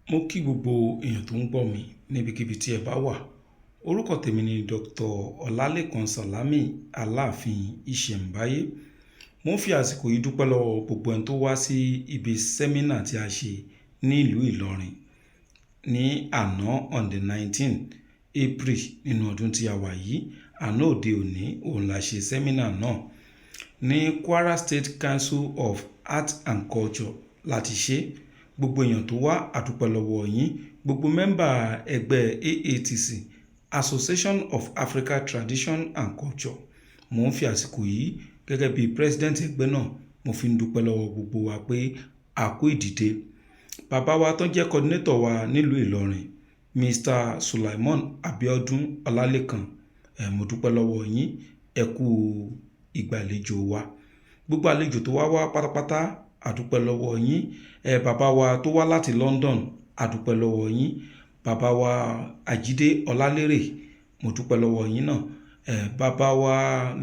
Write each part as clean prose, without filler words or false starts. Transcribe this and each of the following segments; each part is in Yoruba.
Mo kí gbogbo èèyàn tó ń gbọ́ mi níbikíbi tí ẹ bá wà. Orúkọ tèmi ni Dr. Ọlálékan Sàlámì Aláàfin Ìṣẹ̀mbáyé. Mo ń fi àsìkò yìí dúpẹ́ lọ́wọ́ gbogbo ẹni tó wá sí ibi seminar tí a ṣe ní ìlú Ìlọrin ní àná, on the 19 April nínú ọdún tí a wà yìí. Àná òde òní òun la ṣe seminar náà. Ní Kwara State Council of Art and Culture láti ṣe. Gbogbo èèyàn tó wá, a dúpẹ́ lọ́wọ́ yín. Gbogbo member ẹgbẹ́ AATC, Association of Africa Tradition and Culture. Mo ń fi àsìkò yìí gẹ́gẹ́ bí president ẹgbẹ́ náà, mo fi ń dúpẹ́ lọ́wọ́ gbogbo wa pé a kú ìdìde. Bàbá wa tó jẹ́ coordinator wa nílùú Ìlọrin, Mr. Sulaimon Abiodun Ọlálékan, mo dúpẹ́ lọ́wọ́ yín. Ẹ kú ìgbàlejò wa. Gbogbo àlejò tó wá wá pátápátá, a dúpẹ́ lọ́wọ́ yín. Bàbá wa tó wá láti London, a dúpẹ́ lọ́wọ́ yín. Bàbá wa Àjídé Ọlálérè, mo dúpẹ́ lọ́wọ́ yín náà. Bàbá wa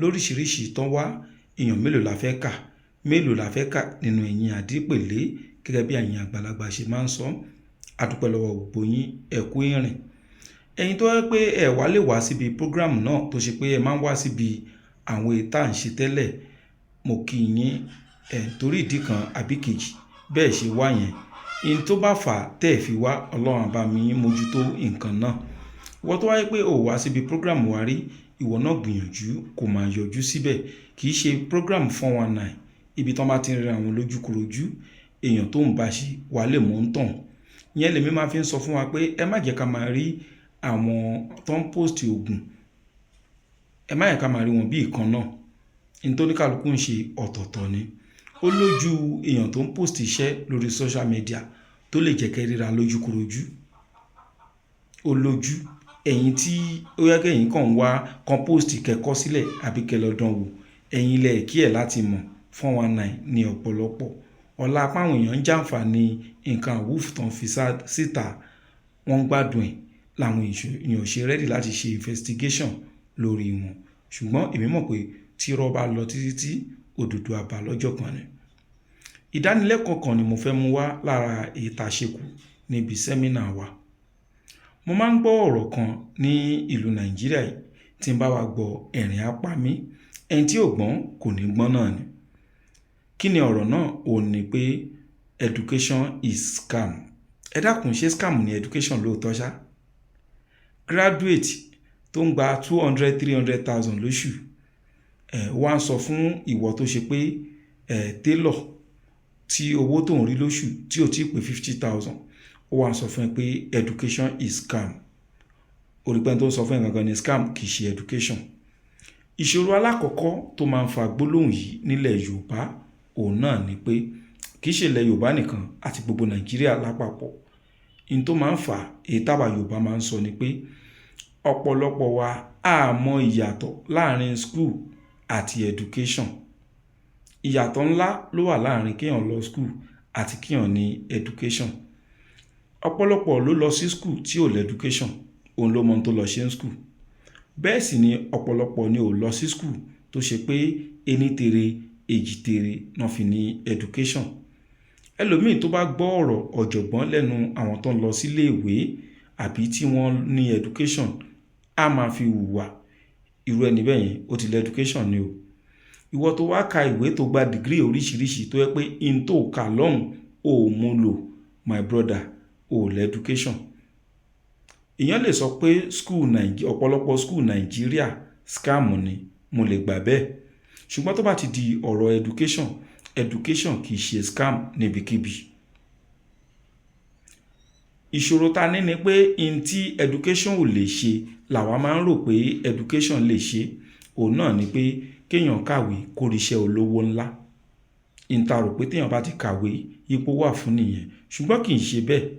lóríṣiríṣi tán wá, èèyàn mélòó la fẹ́ kà? Mélòó la fẹ́ kà nínú ẹ̀yin àdípèlé gẹ́gẹ́ bí ẹ̀yin àgbàlagbà ṣe máa ń sọ. A dúpẹ́ lọ́wọ́ gbogbo yín, ẹ kú ìrìn. Ẹ̀yin tó jẹ́ pé ẹ wá lè wá síbi program náà, tó ṣe pé ẹ máa ń wá síbi àwọn èyí tá à ń ṣe tẹ́lẹ̀, mo kí yín torí ìdí kan àbí kejì bẹ́ẹ̀ ṣe wá yẹn. Ohun tó bá fà tẹ́ ẹ fi wá, Ọlọ́run á bá mi mójútó nǹkan náà. Ìwọ tó wá jẹ́ pé o wá síbi program wa rí, ìwọ náà gbìyànjú kó máa yọjú síbẹ̀. Kì í ṣe program 419, ibi tí wọ́n bá ti ń ríra wọn lójúkorojú, èèyàn tó ń bá ṣe wà lè mọ̀ ń tàn. Ìyẹn lèmi máa fi ń sọ fún wa pé ẹ má jẹ́ ká máa rí àwọn tó ń post ògùn, ẹ má jẹ́ ká máa rí wọn bí ìkan náà. Ohun tó ní kálukú ń ṣe ọ̀tọ̀ọ̀tọ̀ ni. Ó lójú èèyàn tó ń post iṣẹ́ lórí social media tó lè jẹ́ kí ẹ ríra lójúkorojú. Ó lójú ẹ̀yin tí ó yẹ kí ẹ̀yin kàn wá kan post kẹ́kọ́ sílẹ̀ àbí kẹ́ lọ dán wò. Ẹ̀yin lẹ kí ẹ̀ láti mọ̀ 419 ní ọ̀pọ̀lọpọ̀. Ọlá pé àwọn èèyàn ń jàǹfàní nǹkan àwúfù tó ń fi síta, wọ́n ń gbádùn ẹ̀ làwọn èèyàn ṣe ready láti ṣe investigation lórí wọn. Ṣùgbọ́n èmi mọ̀ pé tí irọ́ bá lọ títí tí òdodo á bá lọ́jọ́ kan ni. Ìdánilẹ́kọ̀ọ́ kan ni mo fẹ́ mú wá lára èyí tá ṣe kù níbi seminar wa. Mo máa ń gbọ́ ọ̀rọ̀ kan ní ìlú Nàìjíríà yìí, tí ń bá wa gbọ́, ẹ̀rín á pa mí. Ẹni tí ò gbọ́n kò ní gbọ́n náà ni. Kí ni ọ̀rọ̀ náà? Ó ní pé education is scam. Ẹ dákun, ṣé scam ni education lóòótọ́ ṣá? Graduate tó ń gba 200, 300,000 lóṣù, ẹ̀ wá ń sọ fún ìwọ tó ṣe pé tailor tí owó tó ń rí lóṣù tí ò tí ì pé 50,000, ó wá ń sọ fún ẹ pé education is scam. Orí pé ẹni tó ń sọ fún ẹ gangan ni scam, kì í ṣe education. Ìṣòro alákọ̀ọ́kọ́ tó máa ń fa gbólóhùn yìí nílẹ̀ Yorùbá, òun náà ni pé kì í ṣe ilẹ̀ Yorùbá nìkan àti gbogbo Nàìjíríà lápapọ̀. Ohun tó máa ń fà èyí táwa Yorùbá máa ń sọ ni pé ọ̀pọ̀lọpọ̀ wa á mọ ìyàtọ̀ láàrin school àti education. Ìyàtọ̀ ńlá ló wà láàrin kéèyàn lọ school àti kéèyàn ní education. Ọ̀pọ̀lọpọ̀ ló lọ sí school tí ò education, òun ló mọ ohun tó lọ ṣe ní school. Bẹ́ẹ̀ sì ni ọ̀pọ̀lọpọ̀ ni ò lọ sí school tó ṣe pé ení tere èjì tere náà fi ní education. Ẹlòmíì tó bá gbọ́ ọ̀rọ̀ ọ̀jọ̀gbọ́n lẹ́nu àwọn tó ń lọ sílé ìwé àbí tí wọ́n ní education, á máa fi hùwà. Irú ẹni bẹ́ẹ̀ yẹn, ó ti lọ education ni o. Ìwọ tó wá ka ìwé, tó gba degree oríṣiríṣi, tó jẹ́ pé in tó kà lọ́hùn ò mú lò, my brother, ò lọ education. Èèyàn lè sọ pé school ọ̀pọ̀lọpọ̀ school Nàìjíríà scam ni, mo lè gbà bẹ́ẹ̀. Ṣùgbọ́n tó bá ti di ọ̀rọ̀ education, education kì í ṣe scam níbikíbi. Ìṣòro ta ní ni pé in tí education ò lè ṣe làwa máa ń rò pé education lè ṣe. Òun náà ni pé kéèyàn kàwé kó rí iṣẹ́ olówó ńlá. In ta rò pé téèyàn bá ti kàwé, ipò wà fún nìyẹn. Ṣùgbọ́n kì í ṣe bẹ́ẹ̀.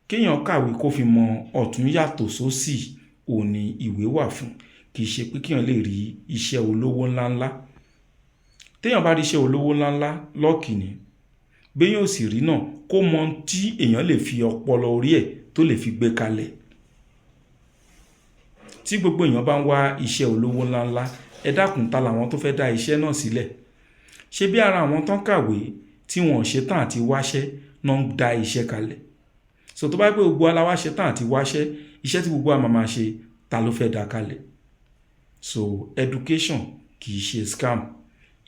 Kéèyàn kàwé kó fi mọ ọ̀tún yàtọ̀ sósì, òun ni ìwé wà fún. Kì í ṣe pé kéèyàn lè rí iṣẹ́ olówó ńláńlá. Téèyàn bá rí iṣẹ́ olówó ńláńlá, luck ni. Béèyàn ò sì rí náà, kó mọ ohun tí èèyàn lè fi ọpọlọ orí ẹ̀ tó lè fi gbé kalẹ̀. Tí gbogbo èèyàn bá ń wá iṣẹ́ olówó ńláńlá, ẹ dákun, ta làwọn tó fẹ́ dá iṣẹ́ náà sílẹ̀? Ṣé bí ara àwọn tán kàwé tí wọ́n ṣetán àti wáṣẹ́ náà ń dá iṣẹ́ kalẹ̀? So tó bá pé gbogbo wa la wá ṣe tán àti wáṣẹ́, iṣẹ́ tí gbogbo wa máa máa ṣe, ta ló fẹ́ dá kalẹ̀? So education kì í ṣe scam.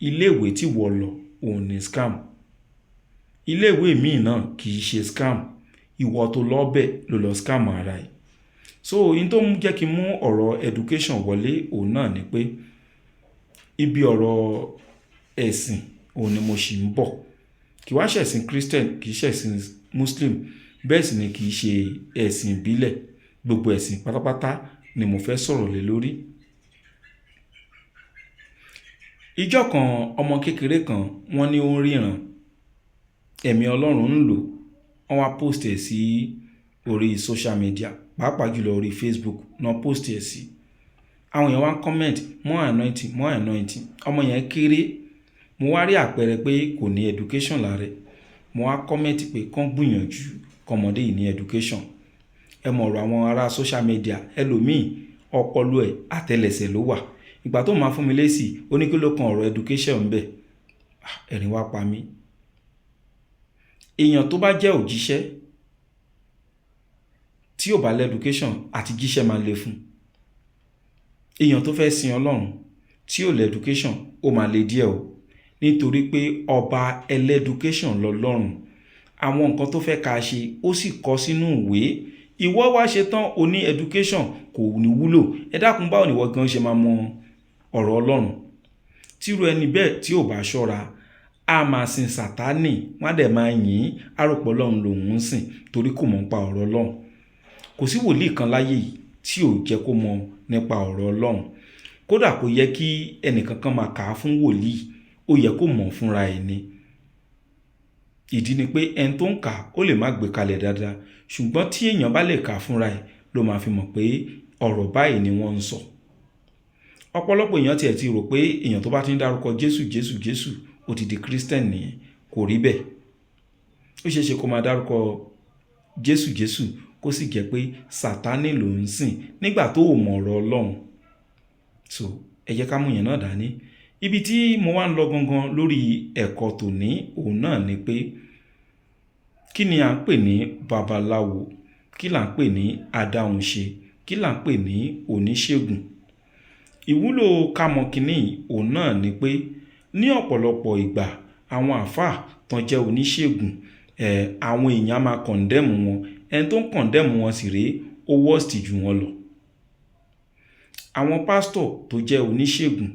Iléèwé tí wọ́n lọ òun ni scam. Iléèwé míì náà kì í ṣe scam. Ìwọ tó lọ bẹ̀ ló lọ scam ara ẹ̀. So in tó ń jẹ́ kí n mú ọ̀rọ̀ education wọlé, òun náà ni pé ibi ọ̀rọ̀ ẹ̀sìn òun ni mo ṣì ń bọ̀. Kì wá ṣẹ̀sìn Christian, kì í ṣẹ̀sìn Muslim, bẹ́ẹ̀ sì ni kì í ṣe ẹ̀sìn ìbílẹ̀. Gbogbo ẹ̀sìn pátápátá ni mo fẹ́ sọ̀rọ̀ lé lórí. Ijọ́ kan, ọmọ kékeré kan wọ́n ní ó ń ríran, ẹ̀mí Ọlọ́run ń lò, wọ́n wá post ẹ̀ sí orí social media, pàápàá jùlọ orí Facebook náà post ẹ̀ sí. Àwọn èèyàn wá ń comment, "More anointing, more anointing." Ọmọ yẹn kéré. Mo wá rí àpẹẹrẹ pé kò ní education lára ẹ̀. Mo wá comment pé kán gbìyànjú kọ́mọdé yìí ní education. Ẹ mọ̀ ọ̀rọ̀ àwọn ará social media, ẹlòmíì ọpọlọ ẹ̀ àtẹlẹsẹ̀ ló wà. Ìgbà tó máa fún mi lésì, ó ní kí ló kan ọ̀rọ̀ education ńbẹ̀. Ẹ̀rín wá pa mí. Èèyàn tó bá jẹ́ òjíṣẹ́ tí ò bá lẹ́ education, àti jíṣẹ́ máa le fún. Èèyàn tó fẹ́ sin Ọlọ́run tí ò lẹ́ education, ó máa le díẹ̀ o. Nítorí pé ọba ẹlẹ́ducation lọ́lọ́run. Àwọn nǹkan tó fẹ́ ká ṣe, ó sì kọ sínú ìwé. Ìwọ wá ṣe tán, o ní education kò ní wúlò. Ẹ dákun, báwo ni ìwọ gan ṣe máa mọ ọ̀rọ̀ Ọlọ́run? Tírú ẹni bẹ́ẹ̀ tí ò bá ṣọ́ra, a máa sin Sátánì, wọ́n á dẹ̀ máa yìn, á rò pé Ọlọ́run lòun ń sìn torí kò mọ̀ nípa ọ̀rọ̀ Ọlọ́run. Kò sí wòlíì kan láyé yìí tí ò jẹ́ kó mọ̀ nípa ọ̀rọ̀ Ọlọ́run. Kódà kò yẹ kí ẹnì kankan máa kà á fún wòlíì, ó yẹ kó mọ̀ fúnra ẹ̀ ni. Ìdí ni pé ẹni tó ń kà ó lè má gbé kalẹ̀ dáadáa, ṣùgbọ́n tí èèyàn bá lè kà á fúnra ẹ̀ ló máa fi mọ̀ pé ọ̀rọ̀ báyìí ni wọ́n ń sọ. Ọ̀pọ̀lọpọ̀ èèyàn tiẹ̀ ti rò pé èèyàn tó bá ti ń dárúkọ Jésù, Jésù, Jésù, ó ti di Christian nìyẹn. Kò rí bẹ́ẹ̀. Ó ṣe é ṣe kó máa dárúkọ Jésù, Jésù, kó sì jẹ́ pé Sátánì ló ń sìn nígbà tó ò mọ̀ ọ̀rọ̀ Ọlọ́run. So ẹ jẹ́ ká mú ìyẹn náà dání. Ibi tí mo wá ń lọ gangan lórí ẹ̀kọ́ tòní, òun náà ni pé kí ni à ń pè ní babaláwo? Kí là ń pè ní adáhunṣe? Kí là ń pè ní oníṣègùn? Ìwúlò ká mọ̀ kíní òun náà ni pé ní ọ̀pọ̀lọpọ̀ ìgbà, àwọn àlfáà tán jẹ́ oníṣègùn, àwọn èèyàn á máa condemn wọn. Ẹni tó ń condemn wọn sì rèé, ó worst jù wọ́n lọ. Àwọn pásítọ̀ tó jẹ́ oníṣègùn,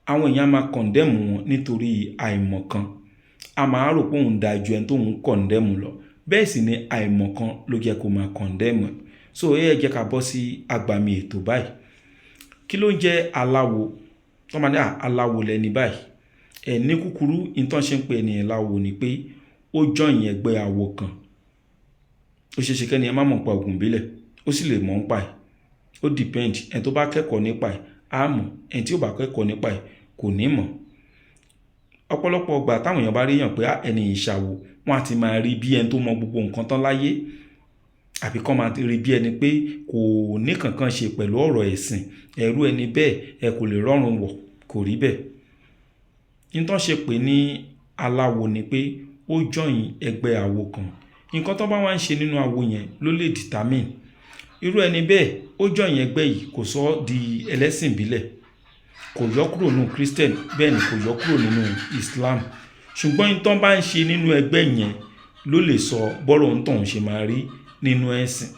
àwọn èèyàn á máa condemn wọn nítorí àìmọ̀kan. A máa rò pé òun dáa ju ẹni tó ń condemn lọ. Bẹ́ẹ̀ sì ni àìmọ̀kan ló jẹ́ kó máa condemn ẹ̀. So ẹ jẹ́ ká bọ́ sí agbami ètò báyìí. Kí ló ń jẹ́ aláwo? Wọ́n máa ní, "À, aláwo lẹni báyìí." Ẹ ní kúkúrú, in tó ń ṣe ń pè ní aláwo ni pé ó join ẹgbẹ́ awo kan. Ó ṣe é ṣe kí ẹni yẹn má mọ̀ nípa ògùn ìbílẹ̀, ó sì lè mọ̀ nípa ẹ̀. Ó depend. Ẹni tó bá kẹ́kọ̀ọ́ nípa ẹ̀ á mọ̀, ẹni tí ò bá kẹ́kọ̀ọ́ nípa ẹ̀ kò ní mọ̀. Ọ̀pọ̀lọpọ̀ ìgbà táwọn èèyàn bá rí èèyàn pé ẹni yìí ṣàwo, wọ́n á ti máa rí bí ẹni tó mọ gbogbo nǹkan tán láyé, àbí kọ́ máa rí bí ẹni pé kò ní kankan ṣe pẹ̀lú ọ̀rọ̀ ẹ̀sìn. Ẹrú ẹni bẹ́ẹ̀, ẹ kò lè rọrùn wọ̀, kò rí bẹ́ẹ̀. In tó ń ṣe pè ní aláwo ni pé ó join ẹgbẹ́ awo kan. Nǹkan tó bá wá ń ṣe nínú awo yẹn ló lè determine. Irú ẹni bẹ́ẹ̀, ó join ẹgbẹ́ yìí, kò sọ ọ́ di ẹlẹ́sìn ìbílẹ̀, kò yọ kúrò nínú Christian, bẹ́ẹ̀ ni kò yọ kúrò nínú Islam. Ṣùgbọ́n in tó bá ń ṣe nínú ẹgbẹ́ yẹn ló lè sọ bọ́rọ̀ ń tọ̀hún ṣe máa rí nínú ẹ̀sìn.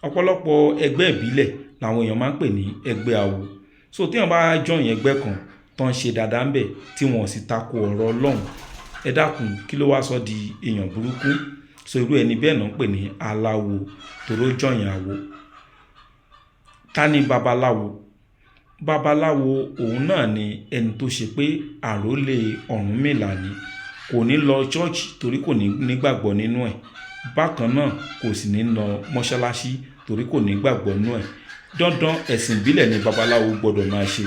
Ọ̀pọ̀lọpọ̀ ẹgbẹ́ ìbílẹ̀ làwọn èèyàn máa ń pè ní ẹgbẹ́ awo. So tí èèyàn bá join ẹgbẹ́ kan tó ń ṣe dáadáa ńbẹ̀ tí wọ́n sì tako ọ̀rọ̀ Ọlọ́run, ẹ dákun, kí ló wá sọ di èèyàn burúkú? So irú ẹni bẹ́ẹ̀ náà ń pè ní aláwo torí ó join awo. Ta ni babaláwo? Babaláwo òun náà ni ẹni tó ṣe pé àrólé Ọ̀rúnmìlà ni. Kò ní lọ church torí kò ní nígbàgbọ́ nínú ẹ̀. Bákan náà, kò sì ní lọ mọ́ṣáláṣí torí kò ní gbàgbọ́ nínú ẹ̀. Dandan, ẹ̀sìn ìbílẹ̀ ni babaláwo gbọdọ̀ máa ṣe.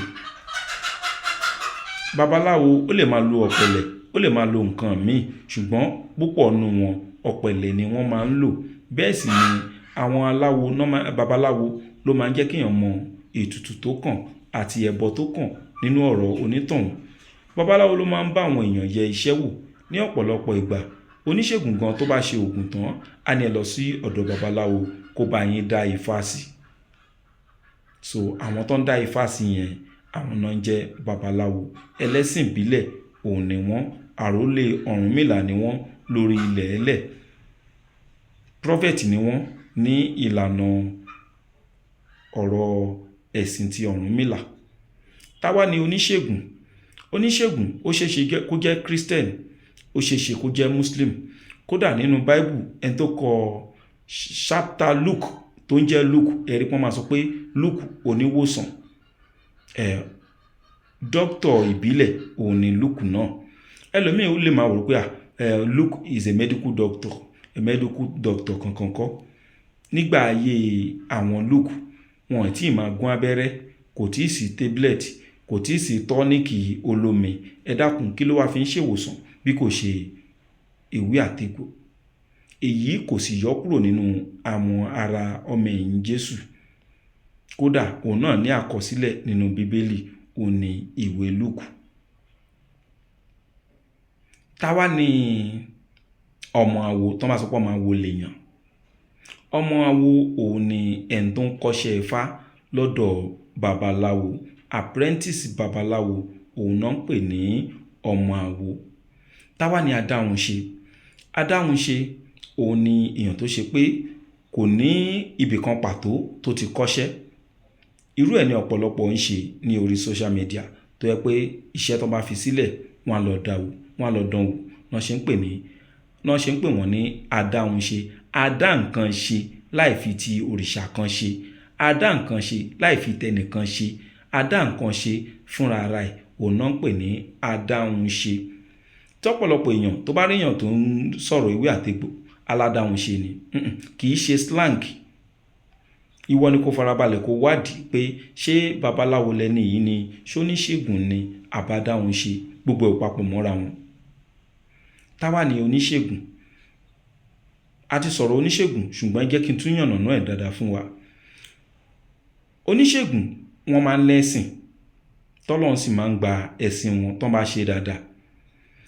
Babaláwo ó lè máa lo ọ̀pẹ̀lẹ̀, ó lè máa lo nǹkan míì, ṣùgbọ́n púpọ̀ nínú wọn, ọ̀pẹ̀lẹ̀ ni wọ́n máa ń lò. Bẹ́ẹ̀ sì ni àwọn aláwo, babaláwo ló máa ń jẹ́ kí èèyàn mọ ètùtù tó kàn àti ẹbọ tó kàn nínú ọ̀rọ̀ onítọ̀hún. Babaláwo ló máa ń bá àwọn èèyàn yẹ iṣẹ́ wò ní ọ̀pọ̀lọpọ̀ ìgbà. Oníṣègùn gan tó bá ṣe oògùn tán, á ní ẹ lọ sí ọ̀dọ̀ babaláwo kó bá yín dá ifá sí. So àwọn tó ń dá ifá sí yẹn, àwọn náà ń jẹ́ babaláwo. Ẹlẹ́sìn ìbílẹ̀ òun ni wọ́n, àrólé Ọ̀rúnmìlà ni wọ́n lórí ilẹ̀ ẹlẹ̀. Prophet ni wọ́n ní ìlànà ọ̀rọ̀ ẹ̀sìn ti Ọ̀rúnmìlà. Táwa ni oníṣègùn? Oníṣègùn, ó ṣe é ṣe kó jẹ́ Christian, ó ṣe é ṣe kó jẹ́ Muslim. Kódà nínú Bible, ẹni tó kọ chapter Luke tó ń jẹ́ Luke, ẹ̀rí pọ́n máa sọ pé Luke oníwòsàn, doctor ìbílẹ̀ òun ni Luke náà. Ẹlòmíì ó lè máa wò pé Luke is a medical doctor. A medical doctor kankan kọ́. Nígbà ayé àwọn Luke, wọn ò tí ì máa gún abẹ́rẹ́, kò tí ì sí tablet, kò tí ì sí tonic olómi. Ẹ dákun, kí ló wá fi ń ṣèwòsàn bí kò ṣe ewé àtegbò? Èyí kò sì yọ kúrò nínú àwọn ara ọmọ ẹ̀yìn Jésù. Kódà òun náà ní àkọsílẹ̀ nínú Bíbélì, òun ní ìwé Luke. Táwa ni ọmọ awo? Tó bá sọ pé ọmọ awo lèèyàn, ọmọ awo òun ni ẹni tó ń kọ́ṣẹ́ ifá lọ́dọ̀ babaláwo. Apprentice babaláwo òun náà ń pè ní ọmọ awo. Táwa ni adáhunṣe? Adáhunṣe òun ni èèyàn tó ṣe pé kò ní ibìkan pàtó tó ti kọ́ṣẹ́. Irú ẹ̀ ní ọ̀pọ̀lọpọ̀ ń ṣe ní orí social media, tó jẹ́ pé iṣẹ́ tó bá fi sílẹ̀, wọ́n á lọ dá wò, wọ́n á lọ dán wò. Náà ṣe ń pè wọ́n ní adáhunṣe. Adá nǹkan ṣe láì fi ti òrìṣà kan ṣe, adá nǹkan ṣe láì fi tẹnìkan ṣe, adá nǹkan ṣe fúnra ara ẹ̀, òun náà ń pè ní adáhunṣe. Tọ́pọ̀lọpọ̀ èèyàn tó bá rí èèyàn tó ń sọ̀rọ̀ ewé àtegbò, aládáhunṣe ni, kì í ṣe slang. Ìwọ ni kó farabalẹ̀ kó wádìí pé ṣé babaláwo lẹni yìí ni, ṣé oníṣègùn ni, àbádáhunṣe, gbogbo ẹ̀ papọ̀ mọ́ra wọn. Táwa ni oníṣègùn? A ti sọ̀rọ̀ oníṣègùn, ṣùgbọ́n jẹ́ kí n tún yànnàná ẹ̀ dáadáa fún wa. Oníṣègùn, wọ́n máa ń lẹ́sìn, tọ́lọ́run sì máa ń gba ẹ̀sìn wọn tán bá ṣe dáadáa.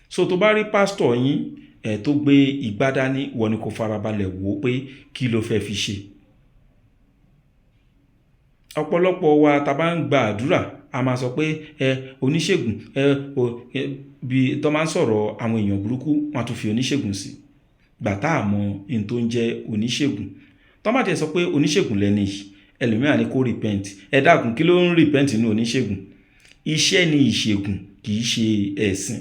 So tó bá rí pásítọ̀ yín ẹ̀ tó gbé igbá dání, ìwọ ni kó farabalẹ̀ wò ó pé kí ló fẹ́ fi ṣe. Ọ̀pọ̀lọpọ̀ wa ta bá ń gba àdúrà, a máa sọ pé ẹ oníṣègùn ẹ o ẹ bí tó máa ń sọ̀rọ̀ àwọn èèyàn burúkú, wọ́n á tún fi oníṣègùn sí. Gbà tá a mọ ohun tó ń jẹ́ oníṣègùn. Tó bá tiẹ̀ sọ pé oníṣègùn lẹni yìí, ẹlòmíràn ní kó repent. Ẹ dákun, kí ló ń repent nínú oníṣègùn? Iṣẹ́ ni ìṣègùn, kì í ṣe ẹ̀sìn.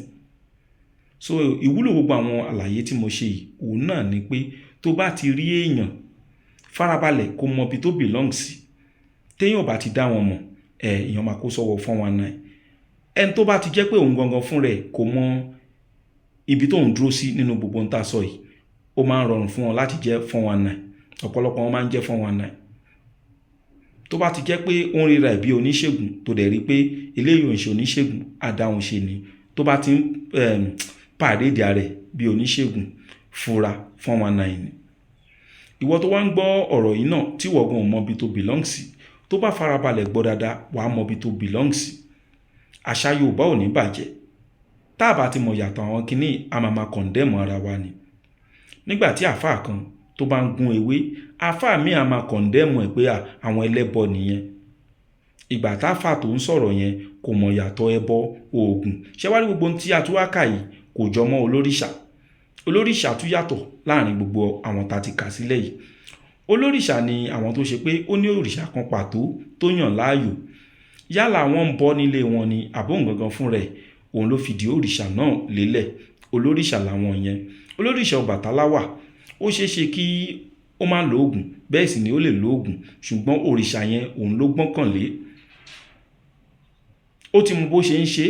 So ìwúlò gbogbo àwọn àlàyé tí mo ṣe yìí, òun náà ni pé tó bá ti rí èèyàn, farabalẹ̀ kó mọ ibi tó belong sí. Téèyàn ò bá ti dá wọn mọ̀, ẹ èèyàn máa kó sọ́wọ́ 419. Ẹni tó bá ti jẹ́ pé òun gangan fún rẹ̀ kò mọ ibi tó ń dúró sí nínú gbogbo ohun tá a sọ yìí, ó máa ń rọrùn fún wọn láti jẹ́ 419. Ọ̀pọ̀lọpọ̀ wọn máa ń jẹ́ 419. Tó bá ti jẹ́ pé ó ń ríra ẹ̀ bí oníṣègùn, tó dẹ̀ rí pé eléyìí ò ń ṣe oníṣègùn, adáhunṣe ni, tó bá ti ń parade ara ẹ̀ bí oníṣègùn, fura, 419 ni. Ìwọ tó wá ń gbọ́ ọ̀rọ̀ yìí náà, tí ìwọ gan ò mọ ibi tó belong sí, tó bá farabalẹ̀ gbọ́ dáadáa, wàá mọ ibi tó belong sí. Àṣà Yorùbá ò ní bàjẹ́. Tá a bá ti mọ̀ yàtọ̀ àwọn kinní, a máa máa condemn ara wa ni. Nígbà tí àáfàá kan tó bá ń gún ewé, àáfàá míì á máa condemn ẹ̀ pé àwọn ẹlẹ́bọ nìyẹn. Ìgbà táfà tó ń sọ̀rọ̀ yẹn kò mọ̀ yàtọ̀ ẹbọ oògùn. Ṣé wá rí gbogbo ohun tí a tún wá kà yìí, kò jọ mọ́ olórìṣà. Olórìṣà tún yàtọ̀ láàrin gbogbo àwọn tá a ti kà sílẹ̀ yìí. Olórìṣà ni àwọn tó ṣe pé ó ní òrìṣà kan pàtó tó yàn láàyò. Yálà wọ́n ń bọ nílé wọn ni, àbí òun gangan fún rẹ̀, òun ló fìdí òrìṣà náà lélẹ̀. Olórìṣà làwọn yẹn. Olórìṣà Ọbàtálá wà. Ó ṣeé ṣe kí ó má lo ògùn, bẹ́ẹ̀ sì ni ó lè lo ògùn, ṣùgbọ́n òrìṣà yẹn òun ló gbọ́kànlé. Ó ti mọ bó ṣe ń ṣe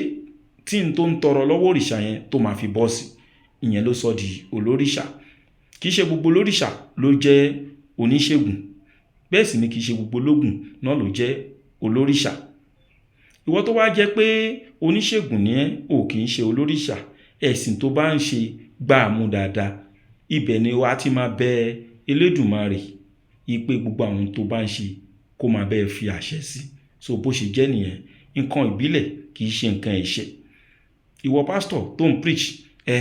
tí n tó ń tọrọ lọ́wọ́ òrìṣà yẹn tó máa fi bọ́ sí. Ìyẹn ló sọ di olórìṣà. Kì í ṣe gbogbo olórìṣà ló jẹ́ oníṣègùn, bẹ́ẹ̀ sì ni kì í ṣe gbogbo ológun náà ló jẹ́ olórìṣà. Ìwọ tó wá jẹ́ pé oníṣègùn ni ẹ́, ò kì í ṣe olórìṣà, ẹ̀sìn tó bá ń ṣe, gbá mú dáadáa. Ibẹ̀ ni wàá ti máa bẹ Elédùmarè pé gbogbo àwọn tó bá ń ṣe, kó máa bẹ́ẹ̀ fi àṣẹ sí. So bó ṣe jẹ́ nìyẹn. Nǹkan ìbílẹ̀ kì í ṣe nǹkan ẹ̀ṣẹ̀. Ìwọ pastor tó ń preach ẹ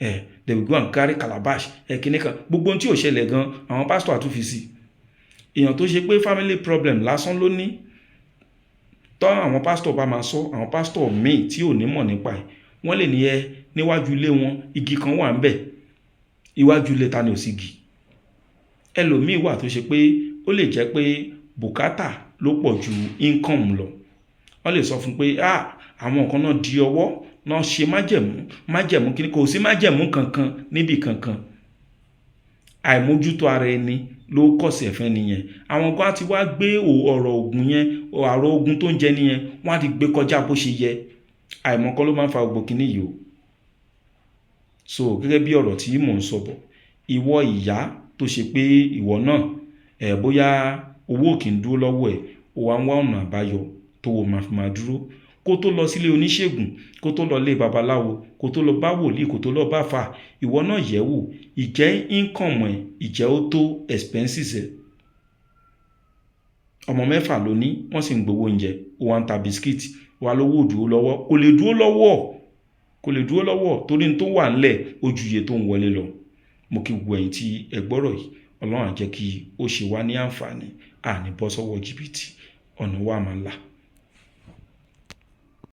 Ẹ they will go and carry calabash, ẹ kíní kan, gbogbo ohun tí ò ṣẹlẹ̀ gan, àwọn pásítọ̀ àtúnfi sí. Èèyàn tó ṣe pé family problem lásán ló ní, tọ́ àwọn pásítọ̀ bá máa sọ, àwọn pásítọ̀ míì tí ò ní mọ̀ nípa ẹ̀, wọ́n lè ní ẹ níwájú ilé wọn, igi kan wà ńbẹ̀. Iwájú ilé ta ni ò sí igi? Ẹlòmíì wà tó ṣe pé ó lè jẹ́ pé bùkátà ló pọ̀ ju income lọ. Wọ́n lè sọ fún pé, ah, àwọn kan náà di ọwọ́ náà ṣe májẹ̀mú. Májẹ̀mú kíní? Kò sí májẹ̀mú kankan níbì kankan. Àìmójútó ara ẹni ló kọ̀sẹ̀ fẹ́ nìyẹn. Àwọn kan á ti wá gbé ọ̀rọ̀ ogun yẹn, ọ̀rọ̀ ogun tó ń jẹ nìyẹn, wọ́n á ti gbé kọjá bó ṣe yẹ. Àìmọ̀kan ló máa ń fa gbogbo kíní yìí o. So gẹ́gẹ́ bí ọ̀rọ̀ tí mò ń sọ bọ̀, ìwọ ìyá tó ṣe pé ìwọ náà ẹ̀, bóyá owó kì í dúró lọ́wọ́ ẹ̀, ó wá ń wá ọ̀nà àbáyọ tó o máa fi máa dúró, kó tó lọ sílé oníṣègùn, kó tó lọ lé babaláwo, kó tó lọ bá wòlíì, kó tó lọ bá fà, ìwọ náà yẹ̀ wò, ìjẹ́ income ẹ̀, ìjẹ́ ó tó expenses ẹ̀? Ọmọ 6 ló ní, wọ́n sì ń gbowó oúnjẹ, ó wá ń ta biscuit, wà lówó dúró lọ́wọ́. Kò lè dúró lọ́wọ́, kò lè dúró lọ́wọ́, torí ní tó wà ńlẹ̀ ó ju iye tó ń wọlé lọ. Mo kí gbogbo ẹ̀yin tí ẹ gbọ́rọ̀ yìí. Ọlọ́run á jẹ́ kí ó ṣe wá ní àǹfààní. Àní bọ́ sọ́wọ́ jìbìtì, ọ̀nà wa máa là.